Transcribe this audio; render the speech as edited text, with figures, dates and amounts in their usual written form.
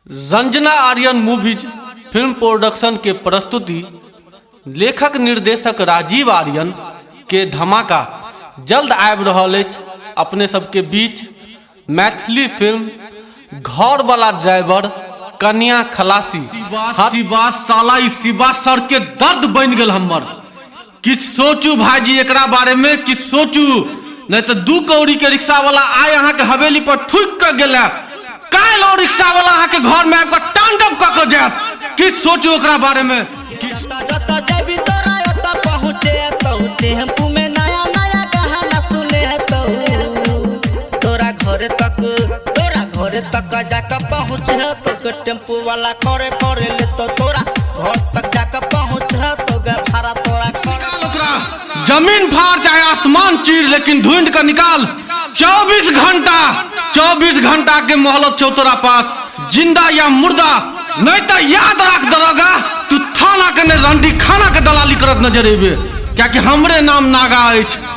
Ranjana Aryan movies film production के प्रस्तुति लेखक निर्देशक राजीव आर्यन के धमाका जल्द आबि रहल अछि अपने सबके बीच मैथिली फिल्म घर वाला ड्राइवर कन्या खलासी। शिवा साला ई शिवा सर के दर्द बनि गेल हमर। किछु सोचू भाईजी एकरा बारे में, किछु सोचू, नहीं तो 2 कौड़ी के रिक्शा वाला आय अहाँ के हवेली पर ठुक के गेला, काल्हि ओ रिक्शा वाला अहाँ के घर में आबि के तांडव कऽ के जायत। किछु सोचू ओकरा बारे में। जतऽ जेबी तोरा ओतऽ पहुँचे तौ, टेम्पू में नया नया गाना सुने तौ, तोरा घर तक, तोरा घर तक जाके पहुँचे तौ, टेम्पू वाला खड़े खड़े लेतो, तोरा घर तक जाके पहुँचे तौ, भाड़ा तोरा खड़े। निकाल ओकरा, जमीन फाड़ चाहे आसमान चीर, लेकिन ढूंढ के निकाल। 24 घंटा, 24 घंटा के मोहलत छौ तोरा पास, जिंदा या मुर्दा, नहीं तो याद राख दरोगा, तू थाना के नहीं रंडी खाना के दलाली करत नजर एबे, कियाकि हमरे नाम नागा अछि।